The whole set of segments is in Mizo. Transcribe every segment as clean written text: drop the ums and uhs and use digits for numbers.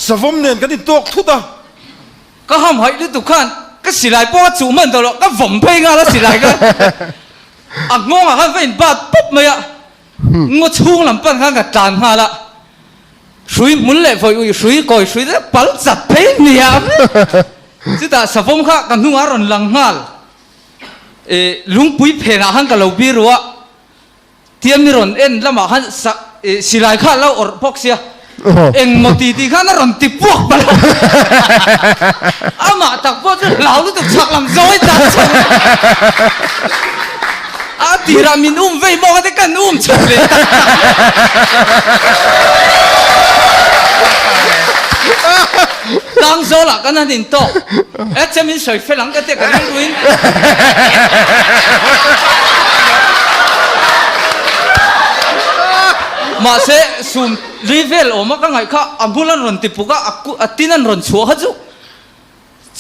Savawm nen kan intawk thut a. Ka hamhaih lutuk khan ka silai pawh a chuh hman tawh loh, ka vawm phei nghal a silai kha. A nghawngah khan va inbat pawp mai a, ngaw chhung lam pan khan ka tlan nghal a. Hrui hmul leh vawi ui hrui kawi hrui te pal chat phei hniam. Chutah savawm kha ka hnungah a rawn lang nghal. Lungpui phenah khan ka lo biru a. Tiam ni rawn en lamah khan sa ih silai kha a lo awrh bawk sia, engmaw ti tih khan a rawn ti puak palh a, amah tak pawh chu hlau lutuk chhak lam zawi dan chho a tirah min um vei bawk a te kan um chho leh tak tak. Tlang zawlah kan han intawk e che min sawi fel ang ka tia ka rilruin. Mahse sum li vel awm a ka ngaih kha a hmul an rawn ti puk a, a tin an rawn chhuah kha chu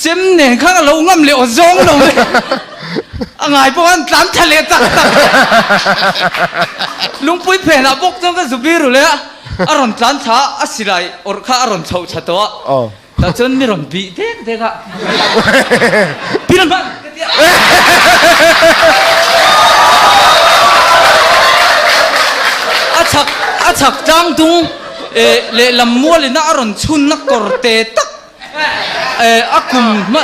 chem nen khan a lo ngam leh aw zawng lo mai. A ngai pawh khan tlan tha leh tak tak. Lungpui phenah bawk chuan ka zu biru leh a, a rawn tlan thla a, a silai awrh kha a rawn chhoh tha tawh a. Tah chuan mi rawn bih dek dek a, Pil hman ka ti a. A chhak a chhak tlang dung lehlam mualin a rawn chhunna kawr te tak A kum hma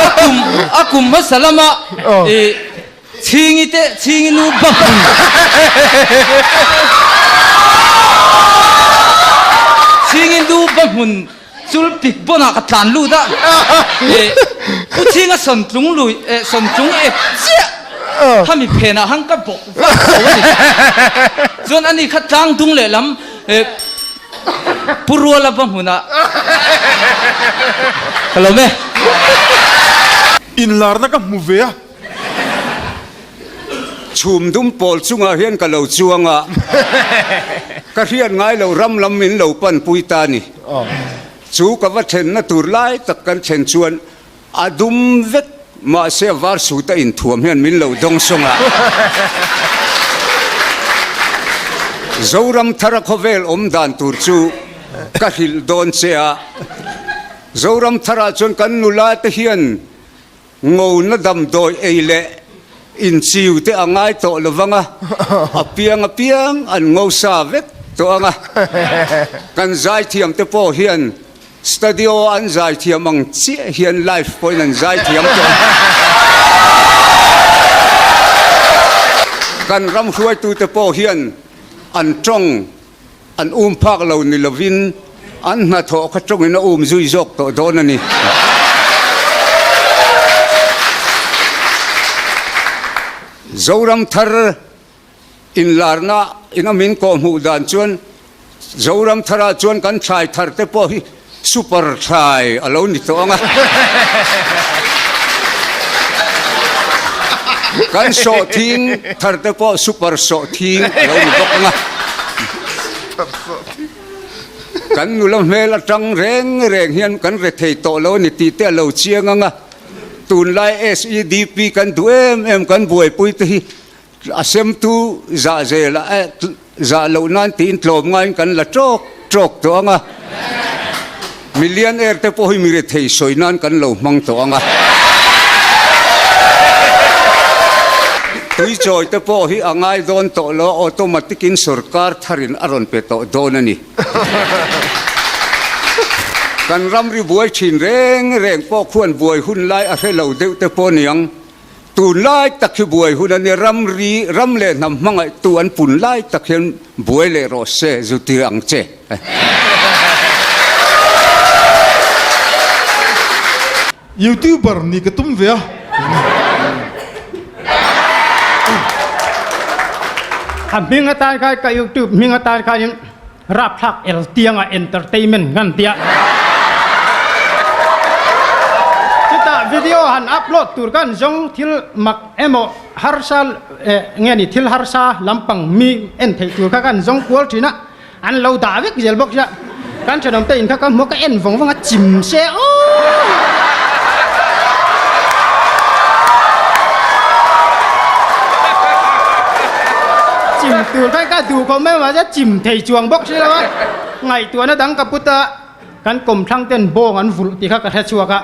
A kum a kum hmasa lama i Chhingi te Chhingi nu ba hmun Chhingi nu ba hmun chul pik bawnah ka tlan lut a i Pu Chhinga sawntlung lui sawntlung ep chiah khami phenah khan ka bawk vak tho a ni. Chuan ani kha tlang dung lehlam Pu Ruala va hmunah ka lawm e. Inlarna ka hmu ve a. Chhum dum pawl chungah hian ka lo chuang a, ka hriat ngai lo ram lam min lo panpui ta a ni. Chu ka va thenna tur lai tak kan thlen chuan A dum vek, mahse a var suit a inthuam hian min lo dawng sawng a. Zoram thara khawvel awm dan tur chu ka hrilh dawn che a. Zoram tharah chuan kan nula te hian ngona damdawi ei leh inchiu te a ngai tawh lo vang a, a piang apiang an ngo sa vek tawh ang a. Kan zaithiam te pawh hian Studio an zaithiam ang chiah hian live pawhin an zaithiam tawh a. Kan ram hruaitute pawh hian an tawng an um phak lo ni lovin an hnathawh kha tawngin a um zui zawk tawh dawn a ni. Zoram thar Inlarna ina min kawhhmuh dan chuan Zoram tharah chuan kan thlai thar te pawh hi super thlai a lo ni tawh ang a. Kan sawhthing thar te pawh super sawhthing a lo ni bawk ang a. Kan nula hmel atang reng reng hian kan rethei tawh lo a ni tih te a lo chiang ang a. Tunlai SEDP kan duh em em kan buaipui te hi A semtu zah zelah eh zah loh nan tiin tlawm ngaiin kan la tawk tawk tawh ang a, millionaire te pawh hi mi rethei sawi nan kan lo hmang tawh ang a, tuichawi te pawh hi a ngai dawn tawh lo a, automatic in sorkar tharin a rawn pe tawh dawn a ni. Kan ramri buai thin reng reng pawh khuan buai hun lai a hre lo deuh te pawh niang. Tunlai tak hi buai hun a ni, ramri, ram leh hnam hmangaihtu an pun lai tak hian buai leh rawh se, zu ti ang che. Youtuber nih ka tum ve a. A hming atan khan ka youtube hming atan khanin Rapthlak el tianga entertainment ngan tia. Chutah video han upload tur khan zawng thil mak emaw harsa nge ni thil harsa lampang mi en theih tur kha khan zawng kual thin a, an lo dah vek zel bawk sia. Kan thenawm te in kha ka hmu a ka en vawng vawng a chim se aw. Chim tur khan ka duh khawp mai mahse chim thei chuang bawk si lo a, ngaihtuahna dang ka put a, kan kawmthlang ten bawng an vulh tih kha ka hre chhuak a,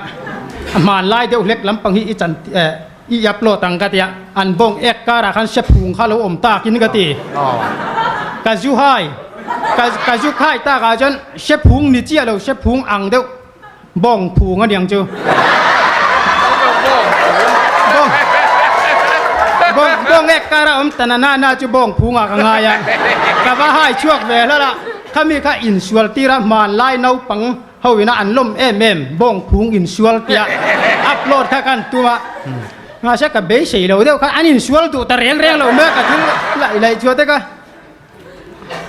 a hmanlai deuh hlek lampang hi i chan eh i upload ang ka ti a, an bawng ek karah khan sephung kha lo awm takin ka ti. Ka zu hai, ka ka zu khai takah chuan sephung ni chiah lo sephung ang deuh. Bawng phung a niang chu. Bawng bawng bawng ek kar a awm ta na na na chu bawng phung ah ka ngai a. Ka va hai chhuak ve hlawlh a, khami kha insual tir a hmanlai naupang ho ina an lawm em em bawng phung insual tia upload kha kan tum a. Mahse ka beisei lo deuh kha an insual duh ta reng reng lo mai a ka thil laih laih chhuah te kha.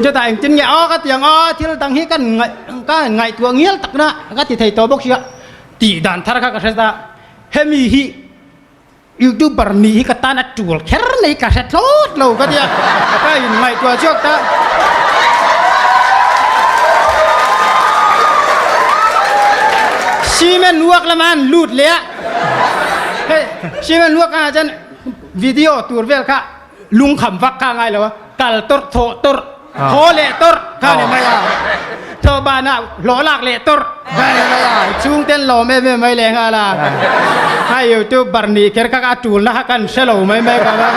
Chutah engtin nge aw ka ti ang aw thil dang hi ka ngaih ka ngaihtuah ngial tak na ka ti thei tawh bawk sia tih dan thar kha ka hre ta hemi hi youtuber nih hi ka tan a tul kher mai ka hre thlawt lo ka tia ka in ngaihtuah chhuak ta. Cement uak lama an lut leh a hei cement uak ah chuan video tur vel kha Lungkham vak kha ngai lo a, kal tawrh thawh tawrh, thaw leh tawrh kha ni mai a, thawh banah hlawh lak leh tawrh kha ni mai a, chhungten lawm em em mai leh nghal a, a youtuber nih kher kha a tulna kha kan hre lo mai mai ka va,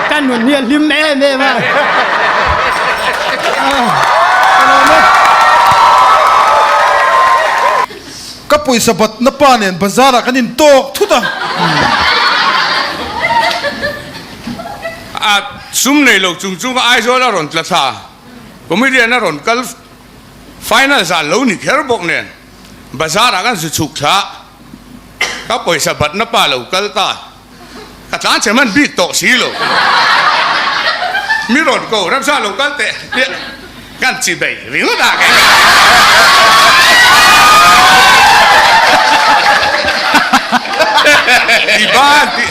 ka nun hi a hlim em em a. Ka lawm e. Ka pawisa batna pa nen bazar ah kan intawk thut a. A sum nei lo chung chung a Aizawl a rawn tla thla, comedian a rawn kal final zan lo ni kher bawk nen bazar ah kan zu chhuk thla a, ka pawisa batna pa lo kal ta, ka tlan che hman bik tawh si lo. Mi rawn ko Ramsa lo kal teh tih kan chi bei ringawt a kei. I ban ti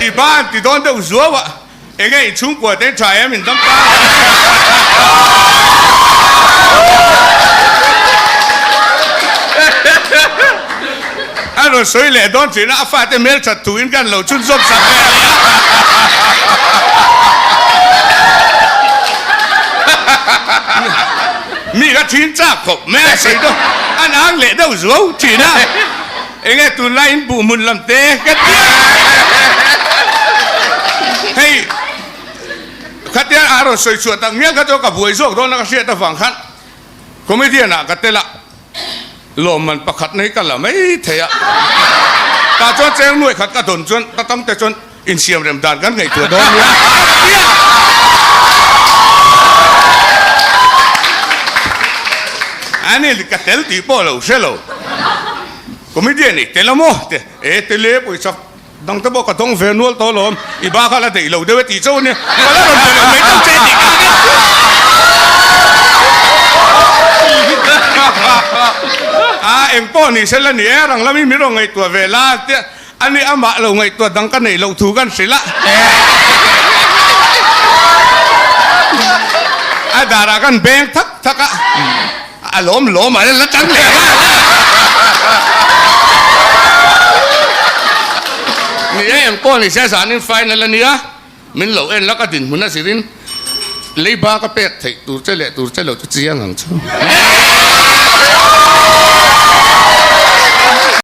i ban ti dawn deuh zuau a, enge i chhungkua te tha em in dam ta. A rawn sawi leh dawn thin a, a fate hmel that thu in kan lo chhunzawm sak ve a nia. Mi ka thin chak khawp mai a sawi dawn, an ang leh deuh zuau thin a, enge tunlai in buh hmun lam te ka ti a. Hei khatia a rawn sawi chhuah tak mial kha chu ka buai zawk dawn a ka hriat avang khan comedian ah ka tel a. Lawmman pakhat na hi ka la mai thei a, tah chuan cheng nuai khat ka dawn chuan ka tam te chuan insiam rem dan kan ngaihtuah dawn nia a ni ka tel tih pawh lo hre lo comedian i tel a maw te e tel e pawisa Dang te pawh ka dawng ve nual tawh alawm, i ba kha la deih lo deuh e tih chauh a nia, ka la rawn pe lo mai deuh che tih kha a eng pawh ni se la ni e, rang lamin min rawn ngaihtuah ve la tia a ni amah lo ngaihtuah dang ka neih loh thu kan hrilh a, a darah kan beng thak thak a. A lawm lawm a la tang leh a. Ni e engpawh ni se zanin final a nia, min lo en la ka dinhmun a zirin leiba ka pek theih tur che leh tur che lo chu chiang ang chu.